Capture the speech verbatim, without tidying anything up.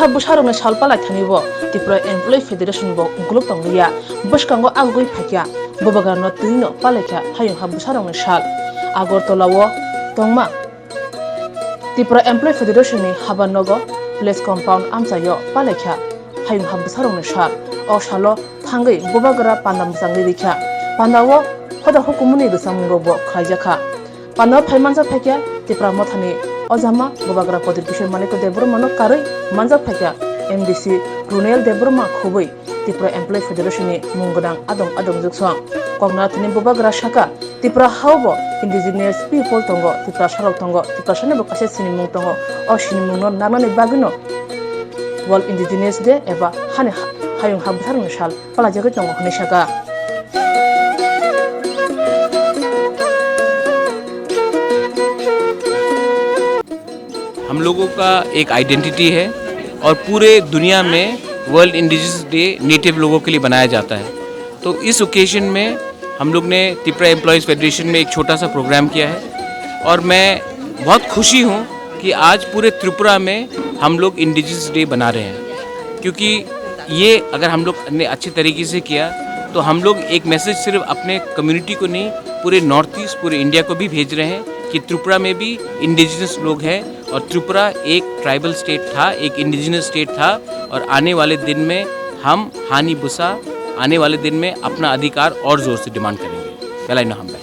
Bwsarokni sal palai thani bo Tripura Employee Federation bo ungkuluk tongliya. Bwskango agugwi phaikha, bubagrano twino palaikha hayung ha bwsarokni sal. Agartala o tongma Tripura Employee Federation ni haba nogo Place Compound amchaio palaikha hayung ha bwsarokni sal. O salo thangwi bubagra panda mwchangwi rikha. Pandao hoda hukumuni rwchapmung rokbo khlaijakha. Pandao phai manjak phaikha Tipra Mothani ojama bubagra Pradyot Kishore Manikya Debbarma no karwi manjak phaikha M D C Runayal Debbarma khobwi Tripura Employee Federation ni mung gwnang adong adong juksong. Koknathani bubagra saka Tripura hao bo indigenous people tongo, Tiprasa rok tongo, Tiprasa ni bo kaisa sinimung tongo. O sinimung no nangnani bagwi no World Indigenous Day eba hani ha-, hayung ha bwsarokni sal palajagwi tongo hwnwi saka. हम लोगों का एक आइडेंटिटी है और पूरे दुनिया में world indigenous day native लोगों के लिए बनाया जाता है। तो इस ओकेजन में हम लोग ने तिप्रा एम्प्लॉयज़ फेडरेशन में एक छोटा सा प्रोग्राम किया है और मैं बहुत खुशी हूँ कि आज पूरे त्रिपुरा में हम लोग इंडिजिनस डे बना रहे हैं, क्योंकि ये अगर हम लोग ने अच्छे तरीके से किया तो हम लोग एक मैसेज सिर्फ अपने कम्युनिटी को नहीं, पूरे नॉर्थ ईस्ट, पूरे इंडिया को भी भेज रहे हैं कि त्रिपुरा में भी इंडिजिनस लोग हैं और त्रिपुरा एक ट्राइबल स्टेट था, एक इंडिजिनस स्टेट था और आने वाले दिन में हम हानि बुसा, आने वाले दिन में अपना अधिकार और जोर से डिमांड करेंगे। Belai no hambai.